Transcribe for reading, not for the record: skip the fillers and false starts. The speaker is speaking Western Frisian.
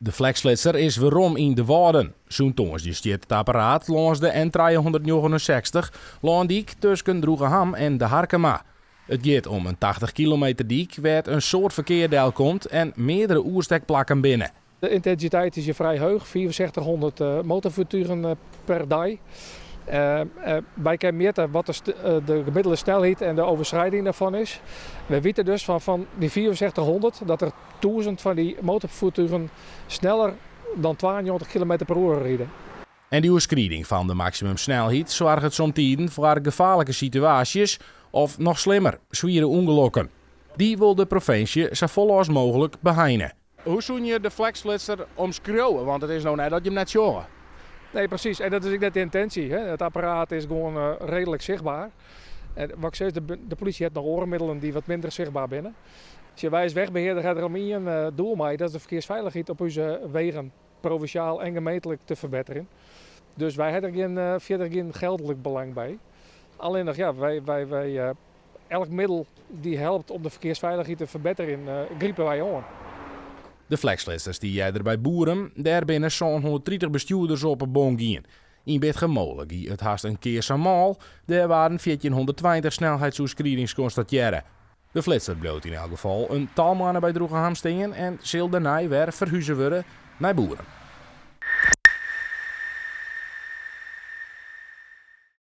De Flexflitser is werom yn De Wâlden. Sûnt tongersdei stiet it apparaat lâns de N 369 lândyk tusken Droegeham en De Harkema. It giet om in 80 kilometer dyk wêr't in soad ferkear delkomt en meardere oerstekplakken binne. De intensiteit is hjir frij heech, 6500 motorvoertugen per dei. Wy kinne mjitte wat de gemiddelde snelheid en de overschrijding daarvan is. Wy witte dus fan dy 6500 dat der 1000 fan dy motorvoertugen sneller dan 92 kilometer per oere ride. En dy oerskriding fan de maksimumsnelheid soarget somtiden foar gefaarlike situaasjes of noch slimmer, swiere ûngelokken. Dy wol de provinsje safolle as mooglik beheine. Hoe soene je de Flexflitser omskriuwe? Want it is no net dat je him net sjogge. Nee, presys. En dat is ek net de yntinsje. It apparaat is gewoan reedlik sichtber. En wat ik sis, de polysje hat noch oare middelen dy't wat minder sichtber binne. Sjoch, wy as wegbehearder ha der mar ien doel mei, dat is de ferkearsfeilichheid op ús wegen provinsjaal en gemeentlik te ferbetterjen. Dus wy ha der fierder gjin geldlik belang by. Allinnich, ja, wy, elk middel dy't helpt om de ferkearsfeilichheid te ferbetterjen, gripe wy oan. De Flexflitser stie earder by Boerum. Dêr binne 730 bestjoerders op 'e bon gien. Yn Bitgummole gie it hast in kear sa mâl. Dêr waarden 1420 snelheidsoerskridings konstatearre. De flitser bliuwt yn elk gefal in tal moanne by Droegeham stean en sil dêrnei wer ferhuze wurde nei Boerum.